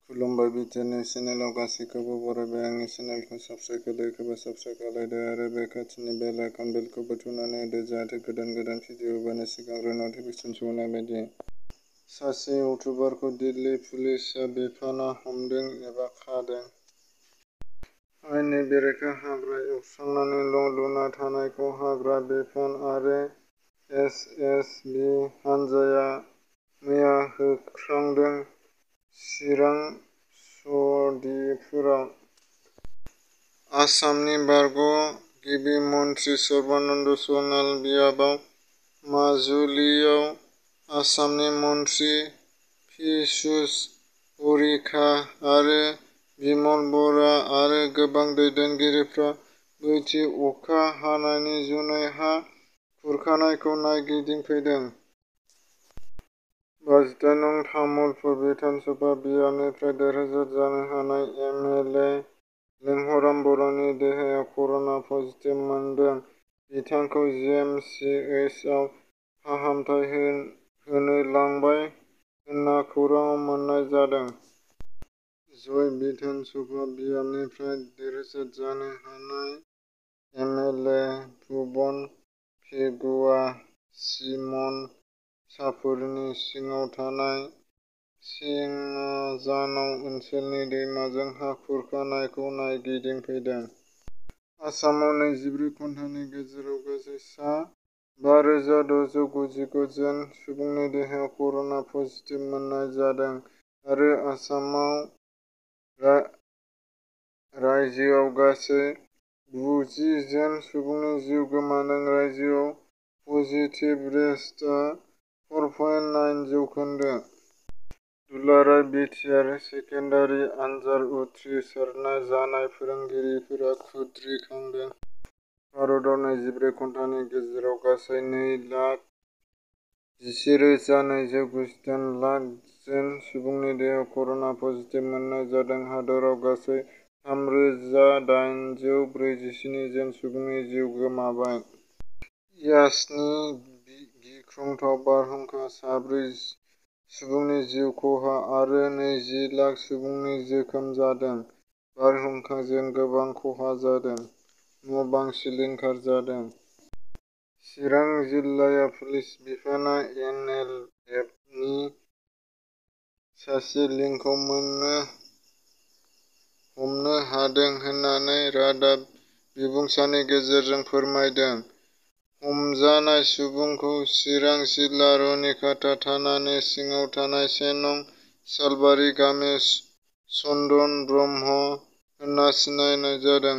खुलुमबाय बिटिआरनि चेनेलाव गासैखौबो बरायबाय। आंनि चेनेलखौ साबस्क्राइब खालायखोबा साबस्क्राइब खालायदो आरो बे खाथिनि बेल आइकन बेलखौबो थुनानै होदो जाहाथे गोदान भिडिअ होबानो सिगांग्रो नटिफिकेसन सहैनाय बायदि। सासे इउटुबारखौ दिल्ली पुलिसआ बिफाना हमदों एबा खादों। आयेननि बेरेखा हाग्रा एवस्रांनानै न' लुना थानायखौ हाग्रा बिफान आरो एस.एस.बि. हानजाया मैया होख्रांदों। चिरां सदिफुराव आसामनि बारग' गिबि मन्थ्रि सर्बानन्द सनाल बियाबाव माजुलियाव आसामनि मन्थ्रि पियुष हरिका आरो बिमल बरा आरो गोबां दैदेनगिरिफ्रा बैथि अखा हानायनि जुनै हा खुरखानायखौ नायगिदिंफैदों। 52 नं तामुलपुर बिधानसभा बियाबनिफ्राय देरहासार जानो हानाय एम.एल.ए. लिंहराम बर'नि देहायाव कर'ना पजिटिभ मोनदों। बिथांखौ जि.एम.सि.एइच.आव फाहामथाय होनो लांबाय होनना खौरां मोन्नाय जादों। जय बिधानसभा बियाबनिफ्राय देरहासार जानो हानाय एम.एल.ए. भुबन पेगुआ सिमन सापुरनि सिङाव थानाय सिङाजानाव ओनसोलनि दैमाजों हा खुरखानायखौ नायगिदिंफैदों। आसामाव 24 घन्टानि गेजेराव गासै सा 5,699 जन सुबुंनि देहायाव कर'ना पजिटिभ मोननाय जादों आरो आसामाव रायजोआव गासै 90 जन सुबुंनि जिउ गोमादों। रायजोआव पजिटिभ रेटआ 4.9 जौखोन्दो। दुलाराय बिटिआर सेकेन्डारि आनजाद उथ्रिसारनाय जानाय फोरोंगिरिफोरा खुद्रिखांदों। भारतआव 24 घन्टानि गेजेराव गासै 2,11,297 लाख जन सुबुंनि देहायाव कर'ना पजिटिभ मोननाय जादों। हादराव गासै 3,847 जन सुबुंनि जिउ गोमाबाय। यासनि गिख्रंथाव बारहुंखा 4 सुबुंनि जिउ खहा आरो 20 लाख सुबुंनि जोखोम जादों। बारहुंखाजों गोबां खहा जादों। न'-बां सिलिंखार जादों। चिरां जिल्ला पुलिस बिफाना एन.एल.एफ.नि सासे लिंखौ हमनो हादों होननानै रादाब बिबुंसारनि गेजेरजों फोरमायदों। हमजानाय सुबुंखौ चिरां जिल्ला रुनिखाता थानानि सिङाव थानाय 1 नं सालबारि गामिनि चन्दन ब्रह्म होनना सिनायनाय जादों।